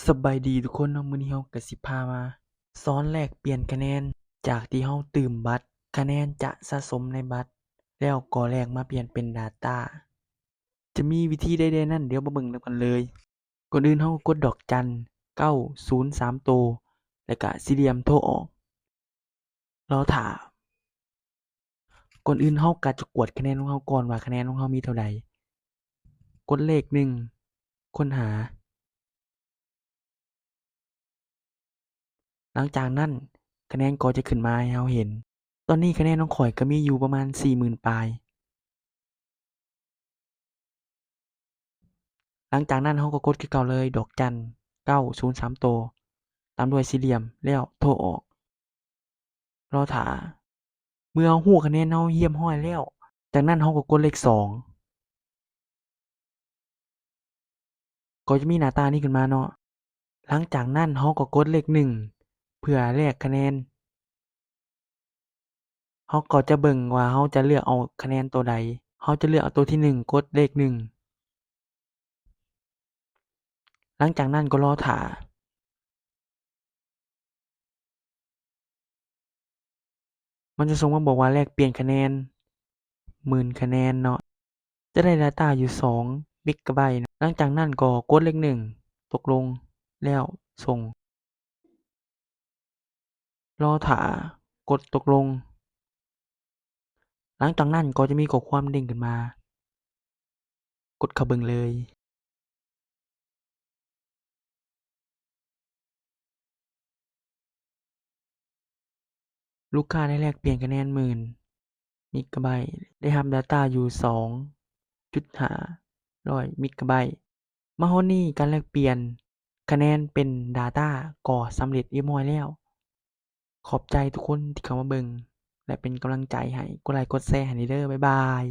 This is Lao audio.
ສະບາຍດີທຸກຄົນເນາະ, ມື້ນີ້ເຮົາກໍຊິພາມາສອນແລກປ່ຽນຄະແນນ ຈາກທີ່ເຮົາຕື່ມບັດ, ຄະແນນຈະສະສົມໃນບັດ ແລ້ວກໍແລກມາປ່ຽນເປັນດາຕ້າ. ຈະມີວິທີໃດແດ່ນັ້ນ, ດຽວມາເບິ່ງນຳກັນເລີຍ. ກ່ອນອື່ນເຮົາກໍກົດດອກຈັນເກົ້າສູນສາມໂຕ ແລ້ວກະສີ່ຫຼ່ຽມໂທອອກ. ລໍຖ້າ. ກ່ອນອື່ນເຮົາກໍຈະກວດຄະແນນຂອງເຮົາກ່ອນວ່າຄະແນນຂອງເຮົາມີເທົ່າໃດ. ກົດເລກໜຶ່ງ ຄົ້ນຫາ. ຫຼັງຈາກນັ້ນຄະແນນກໍຈະຂຶ້ນມາໃຫ້ເຮົາເຫັນ. ຕອນນີ້ຄະແນນຂອງຂ້ອຍກໍມີຢູ່ປະມານສີ່ໝື່ນປາຍ. ຫຼັງຈາກນັ້ນເຮົາກໍກົດຄືເກົ່າເລີຍ, ດອກຈັນເກົ້າສູນສາມໂຕ ຕາມດ້ວຍສີ່ຫຼ່ຽມ ແລ້ວໂທອອກ. ລໍຖ້າ. ເມື່ອເຮົາຮູ້ຄະແນນເຮົາຮຽບຮ້ອຍແລ້ວ, ຈາກນັ້ນເຮົາກໍກົດເລກສອງ ກໍຈະມີໜ້າຕານີ້ຂຶ້ນມາເນາະ. ຫຼັງຈາກນັ້ນເຮົາກໍກົດເລກໜຶ່ງ ເພື່ອແລກຄະແນນ. ເຮົາກໍຈະເບິ່ງວ່າເຮົາຈະເລືອກເອົາຄະແນນໂຕໃດ. ເຮົາຈະເລືອກເອົາໂຕທີໜຶ່ງ ກົດເລກໜຶ່ງ. ຫຼັງຈາກນັ້ນກໍລໍຖ້າ. ມັນຈະສົ່ງມາບອກວ່າແລກປ່ຽນຄະແນນໝື່ນຄະແນນເນາະ. ຈະໄດ້ດາຕ້າຢູ່ສອງເມກະໄບ. ຫຼັງຈາກນັ້ນກໍກົດເລກໜຶ່ງ ຕົກລົງ ແລ້ວສົ່ງ. ລໍຖ້າ, ກົດຕົກລົງ. ຫຼັງຈາກນັ້ນກໍຈະມີຂໍ້ຄວາມເດັ້ງຂຶ້ນມາ. ກົດເຂົ້າເບິ່ງເລີຍ. ລູກຄ້າໄດ້ແລກປ່ຽນຄະແນນໝື່ນເມກະໄບ, ໄດ້ຮັບດາຕ້າຢູ່ສອງຈຸດຫ້າຮ້ອຍເມກະໄບ. ມາຮອດນີ້ການແລກປ່ຽນຄະແນນເປັນດາຕ້າກໍສຳເລັດຮຽບຮ້ອຍແລ້ວ. ຂອບໃຈທຸກຄົນທີ່ເຂົ້າມາເບິ່ງ ແລະ ເປັນກຳລັງໃຈໃຫ້. ກົດໄລກົດແຊໃຫ້ແດ່ເດີ. ບາຍບາຍ.